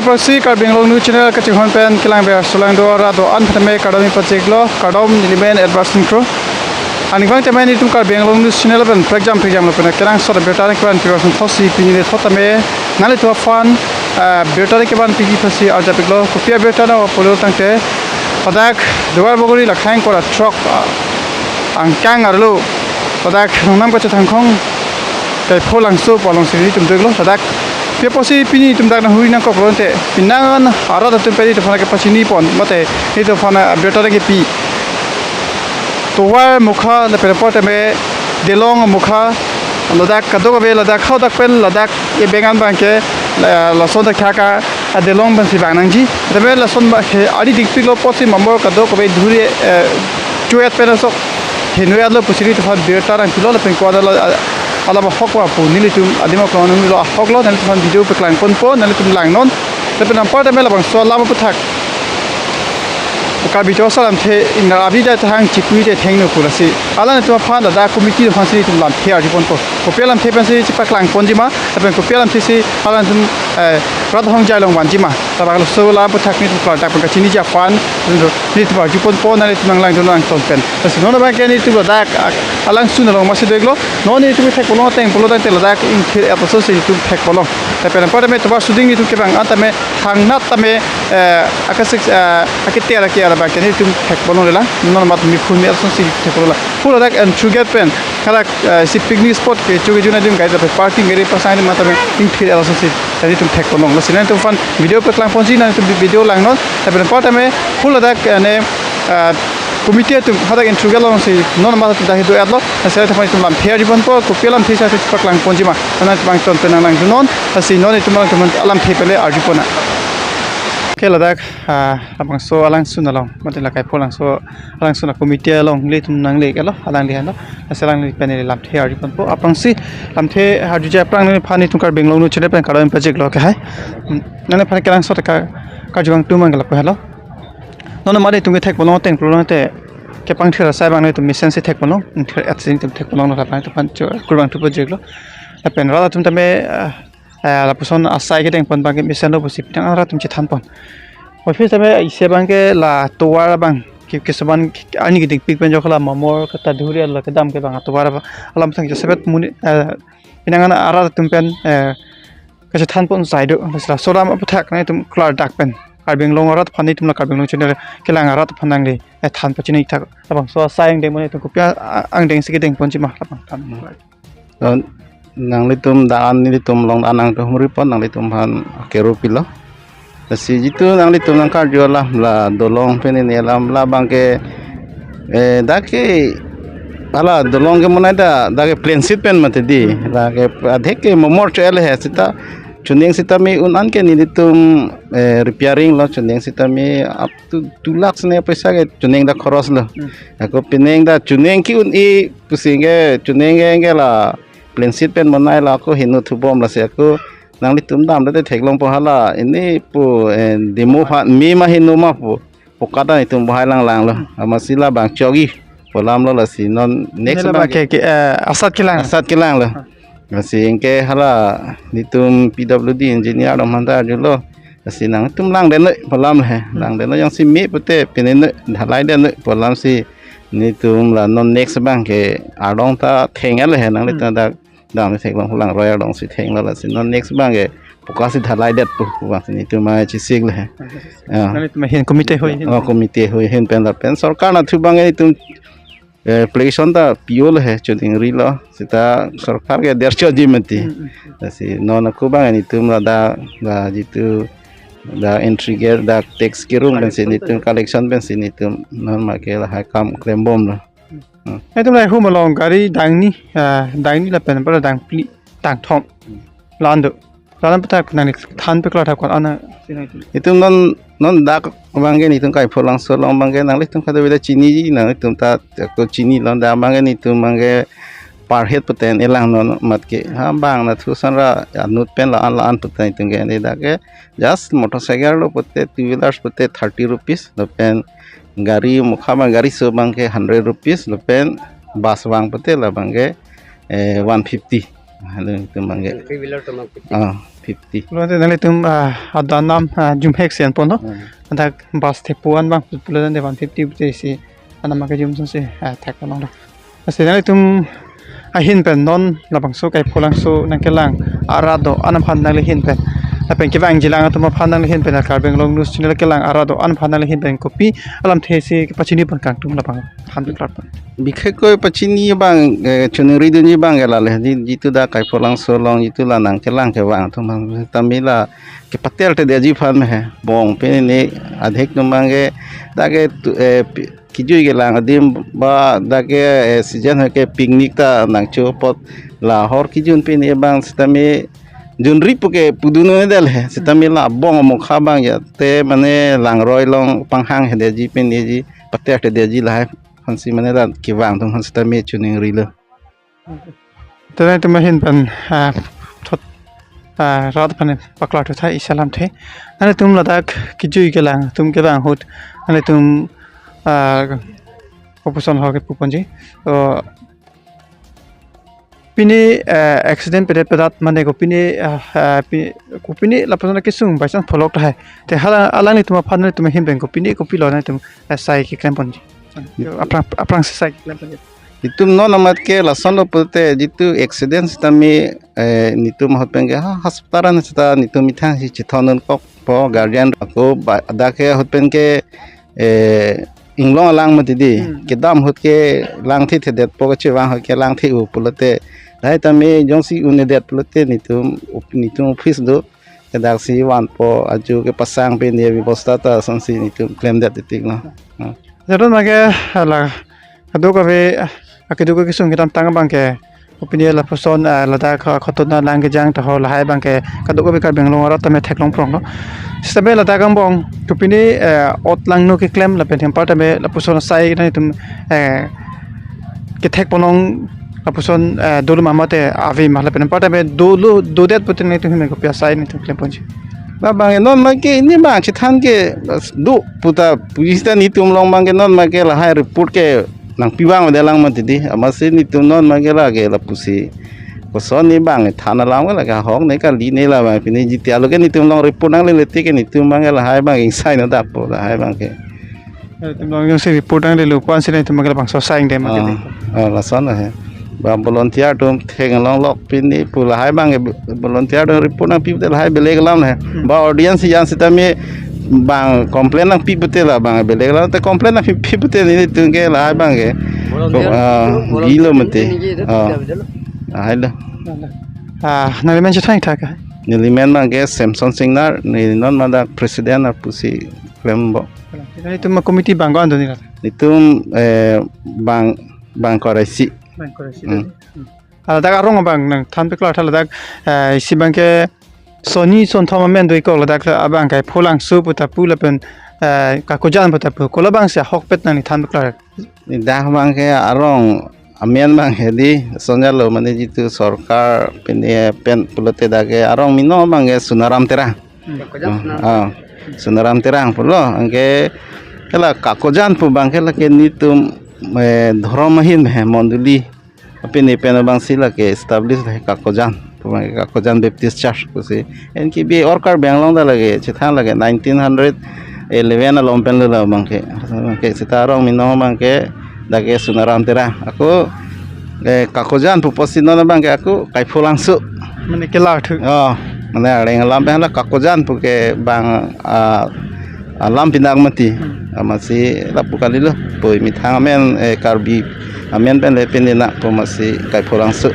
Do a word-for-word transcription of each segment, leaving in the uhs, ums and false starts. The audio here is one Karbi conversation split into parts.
Aphrangsi Karbi Anglong News Channel kachinghon pen kelang ber sulang do ra do-an phan tame kardom pajirlo, kardom neli men Edward Singkro. Aningvang tame nelitum Karbi Anglong News Channel pen prekjam prekjam lo pen kenangsot abirta kevan pivar sun thotsi pini le thot tame nanglitum aphan, eh, birta kevan piji thotsi arjap-iklo. Kopi abirta nangpulo tangte, ladak Duarbagori Lakhaing kora throk, ah, angkang arlo ladak Nongnam Kachethangkhong Kaipholangso pu alongsi nelitum do-iklo. Ladak pi apotsi pini nelitum dak nanghuri nangkoklo tangte, penang an arat atum pen nelitum aphan kepachini pon mate nelitum aphan abirta kepi. Tovar mukha lapen apor tame Dilong mukha, ladak kadokave ladak hadak pen ladak ebeng an abangke la, lason thakthak a, a Dilong pensi vang nangji. Tame lason abangke ari dingpiklo apotsi mamor kadokave dhuri, eh, chuet pen asok henoiat lo pusi nelitum aphan birta nangpilo lapen ko-an la, a, alam ahok ma pu nelitum adim aklong nanglo ahok lo, nanglitum aphan video paklang ponpo, nanglitum langnon. Lapen anpar tame labangso alam aputhak Karbi Chorsa lamthe ingnar avi dai tahang chipui te thengno pu lasi alanglitum aphan ladak committee aphansi nelitum lamthe arju ponpo. Kopi alamthe pensi chepaklang ponji ma, lapen kopi alamthe si alanglitum, eh, rat ahongjai along vanji ma, labangso alam aputhak nelitum klardak pen kachiniji aphan nelitum arju ponpo, nanglitum nanglangdun nangton pen. Lasi non abangke nelitum ladak, ah, alangsun along masi do-iklo. Non nelitum thekponlong ateng pulo tangte ladak ingthir-et aso si nelitum thekponlong. Lapen anpar tame tovar suding nelitum kevang an tame thangnat tame, eh, akesik, eh, aketer ake arabang ke nelitum thekponlonglelang. Non mat mikhun mi ason si thekponlonglelang. Pu ladak entry gate pen hadak, eh, si picnic spot kecho kejun adim gari lapen parking gari pasang adim an tame ingthir-et aso si nelitum thekponlong. Lasi nanglitum aphan video paklang ponji, nanglitum vi-, video langnon. Lapen anpar tame pu ladak, eh, ne, eh, committee atum hadak entry gate alongsi non mat atum dak do-etlo. Lasi nelitum aphan itum lamthe arju ponpo, kopi alamthe si chepaklang ponji ma, nanglitum abang ton pen nanglangdunnon. Lasi non itum alangtum alamthe pen le arju ponnang. Ke ladak, ah, labangso alangsun along, mate la Kaipholangso alangsun a-committee along nelitum nangle-iklo, alangli henlo. Lasi alangli pen le lamthe arju ponpo. Aphrangsi lamthe arjuji aphrang neli aphan nelitum Karbi Anglong News Channel pen kardom pajirlo ke hai. Hmm, nangliphan kenangsot ka, karju vangtum abang ke lapu henlo. Non mate nelitum kethekponlong ateng pulo tangte kepangthir asai abang nelitum mesensi thekponlong, ingthir-et si nelitum thekponlonglo, lapen nelitum aphan cho kurvangthu pajirlo. Lapen rat atum tame, eh, eh, lapuson asai kedeng pon abangke mesenlo pusi penang an rat atum chethan pon. Office tame isi abangke la tovar abang ke, kesoban arni kedingpik pen jokla mamor kata dhuri ala kedam ke abang tovar abang alam thang josepet muni, eh, penang an arat atum pen, eh, kachethan pon sai do. Lasi laso alam aputhak nanglitum klardak pen Karbi Anglong arat aphan nelitum la Karbi Anglong Channel kelang arat aphan nangli, eh, than pachini thak. Labangso asai angdeng mo nelitum kopi a, a, angdeng si kedeng ponji ma labang than. Hmm. Don, nanglitum dan nelitum along dan nangtum humri pon, nanglitum aphan kero pilo. Lasi jitu nanglitum nangkarju alam la dolong pen ini alam labangke, eh, dak ke hala dolong kemonai ta dak ke plain sheet pen mati di. Hmm. Dak ke adhek ke mamor cho-el he seta chuning seta me un an ke nelitum, eh, repairing lo, chuning seta me up to two lakhs ne paisa ke chuning dak khoros lo. Hmm. Ako pining dak chuning ke un-e pusi ke chuning ke, ke la plain sheet pen monai la ako heno thubom, lasi ako nanglitum damlote theklongpo hala ini pu, eh, demo pha me ma heno ma pu, pu kata itum bohai langlanglo. Hmm. Amatsi labang chogi pu alam lo, lasi non next nela abang ba ke, ke, eh, asat kelang. Asat kelanglo. Ah. Lasi anke hala nelitum P W D engineer atum aphanta arjulo. Lasi nangtum langdetnoi pu alam he. Hmm. Langdetnoi, jongsi me pute pine noi, dhalaidetnoi pu alamsi nelitum la non next abangke arong ta theng-el he, nanglitum Hmm. dak dam theklong langroi arongsi thenglo, lasi non next abangke pu kasi dhalaidetpo pu abangsi nelitum ma chesik le he. Ah. Nanglitum ahin committee hoi ahin. Oh, committee hoi ahin pen lapen sorkar anatthu abangke nelitum, eh, application ta pi-o le he, chuning rilo, seta sorkar ke derchoji mati. Hmm, hmm. Lasi non ako abang nelitum ladak, la jitu dak entry gate, dak tax kerung pensi nelitum, collection pensi nelitum non make lahai kam klembomlo. Hmm. Nelitum lahai hum along gari dangni, ah, dangni lapen pada dangphli, dangthom. Hmm. La-an do. La-an aputhak nangli than peklar thak ko-an ana. Itum non, non dak abangke nelitum Kaipholangso along abangke nanglitum kadokave ta chiniji, nanglitum ta ako chinilo, dak abangke nelitum abangke per head puten elang non mat ke. Ha bang anatthu ason ra anut pen la-an la-an puten nelitum ke, ne dak ke just motorcycle lo pute, two wheelers pute thirty rupees, lapen gari mukha abang gari so abangke hundred rupees, lapen bus vang pute labangke, eh, one fifty. Halo, itum abangke. Three wheeler atum abang fifty. Ah, fifty. Pulote nanglitum, ah, adan nam, ah, jumhek si anponlo. Hmm. Ladak bus thepo-an abang pulote one fifty pute si anam akejum asonsi, ah, thek along do. Lasi nanglitum ahin pen non labangso Kaipholangso nangkelang arat do-an aphan nangli ahin pen, lapen kevangjilang atum aphan nangli ahin pen, Karbi Anglong News Channel kelang arat do-an aphan nangli ahin pen kopi alamthe si kepachini pon kangtung, labang than peklar pon. Bikhekkoi pachini abang, eh, choningri dunji abang ke lale, ji-, jitu dak Kaipholangso along jitu la nangkelang kevang atum abang tame la kepatel te dia ji aphan me he. Bong pini adhek atum abang ke dak ke tu, eh, pi-, kijui kelang adim ba dak ke, eh, season ke picnic ta nangcho apot la hor kijun pini abang sitame junri pu ke pudun-un-edetlo he, sitame la bong amokha abang ya te mane langroi along panghang he dia ji pini ji patel te dia ji lahai aphansi mane la kevang atum aphan sitame choningrilo. Te nanglitum ahin pen, ah, thot, ah, rat aphan paklar thu thai isi alamthe. Nanglitum ladak kijui kelang atum kevang ahut nanglitum, ah, kopuson ho kepu ponji. O, pini, ah, accident pedet pedat mane kopine, ah, ah, pi-, kopine lapuson kesung by chance pholok tahai. Te hala alanglitum aphan nanglitum ahin pen kopine kopilo nanglitum, ah, sai keklem ponji. Aphrang, aphrangsi sai keklem ponji. Itum non amat ke lasonlo pute jitu accident sitame, eh, netum ahut pen ke ha hospital an sita netum methang si chethondun kokpo guardian ako ba dak ke ahut pen ke, eh, inglong alang mati di. Hmm. Kedam ahut ke lang thithedetpo kachevang ahut ke lang thi-u pulote. Lahai tame jongsi un-edet pulote netum op-, netum office do. Kedaksi vanpo aju kepasang pen dia bebosta ta asonsi netum klemdet titik lo. Hmm. Jadon abang ke la kadokave, ah, keduk kesung kedamtang abang ke opinion lapuson, ah, ladak, ah, khotona lang kejang ta ho lahai abang ke kadokave Karbi Anglong arat tame theklong pronglo. Sitame ladak angbong kopine, eh, ot langno keklem lapen anpar tame lapuson asai nanglitum, eh, kethek ponlong lapuson, eh, dolo ma mate ave ma lapen anpar tame dolo dodet pute nanglitum ahin pen kopi asai nanglitum klem ponji. Ba abang non abang ke pini abang chethan ke do puta puji ta netum along abang ke non abang ke lahai report ke nangpi abang de lang mati di, amatsi netum non abang ke lake lapusi. Koson ne abang than alam ke lake ahok ne kali ne la abang pini jitia lo ke netum along report nanglele te ke netum abang ke lahai abang ingsai no dakpo lahai abang ke. Netum along jongsi report nanglelo apotsi netum abang ke labangso sai angdeng mati di. Ah, ah, lason he. Ba volunteer atum theng along lok pini pu lahai abang ke volunteer atum report nangpi pute lahai belek alam he. Hmm. Ba audience yang sitame abang complain nangpi pute la abang belek alam te complain nangpi pute netum ke lahai abang ke. Volunteer, ah, volunteer bilo mati. Ini je itu ah, tidak betul. Lahai lo. Ah, nangli men chethan thak ke? Neli men abang ke Samson Singnar, ne non ladak president apusi klempo. Netum ma committee abang ko-an do neli? Netum, eh, abang, abang ko-an isi. Abang ko-an isi. Hmm. Hmm. Ah, ladak arong abang nangthan peklar tha ladak, eh, isi abang ke sonni sonthom amen do-ik kok ladak abang Kaipholangso puta pu lapen, eh, Kakojan puta pu. Kola abangsi ahokpet nangli than peklar? Dak abang ke arong amen abang ke di sonjalo mane jitu sorkar pini pen pulote dak ke arong mino abang ke Sunaram Terang. Hmm. Ah, Sunaram Terang pulo, anke hela Kakojan pu abang ke lake netum, eh, dhorom ahin he mondoli. Apini pen abangsi lake establish he Kakojan pu abang ke Kakojan Baptist Church pusi. Anke bi or Karbi Anglong ta lake chethan lake nineteen hundred eleven along pen lo la abang ke. Abang ke sita arong mino abang ke dak ke Sunaram Terang. Ako, eh, Kakojan pu apotsi non abang ke ako Kaipholangso. Mane kelar thu. Oh, mane areng alam pen la Kakojan pu ke abang, ah, alam pinak mati. Hmm. Amatsi lapu kalilo. Poi methang amen, eh, Karbi amen pen le pinina pu amatsi Kaipholangso.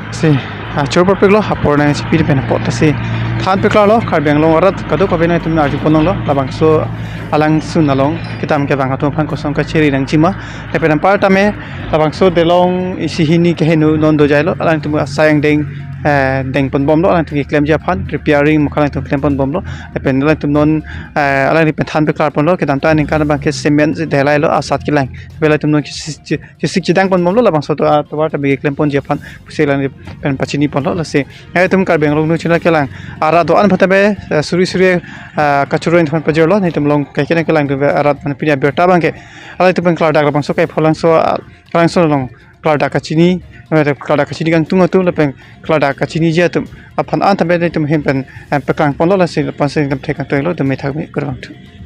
Si, ah, choro parpiklo, apor nangchipi pen apot ta si than peklarlo, Karbi Anglong arat kadokave nangtum arju ponlonglo, labangso alangsun along kedam kevang atum aphan koson kachiri nangji ma, lapen anpar tame labangso delong isi hini keheno non dojailo, alangtum asai angdeng, eh, deng ponbomlo, alangtum keklemji aphan, repairing mukha alangtum klem ponbomlo, lapen alangtum non, eh, alangli pen than peklar ponlo, kedamtang aningkan abang ke cement si dhelailo, asat kelang, lapen alangtum non kisi-, kisik chidang ponbomlo labangso atum, ah, tovar ta bagi klem ponji aphan pusi alangli pen pachini ponlo lasi. Nangtum Karbi Anglong News Channel kelang arat do-an aphan tame, eh, suri suri, eh, kachoro nangtum aphan pajirlo, netum along kaike nangkelang atum arat aphan pini abirta abang ke. Alangtum pen klardak labangso Kaipholangso, ah, Kaipholangso along klardak kachini, eh, klardak kachini kangtung atum lapen klardak kachiniji atum aphan an tame itum ahin pen, eh, paklang ponlo, lasi lapuson itum thek kangtung lo, itum methang me, kurvangthu.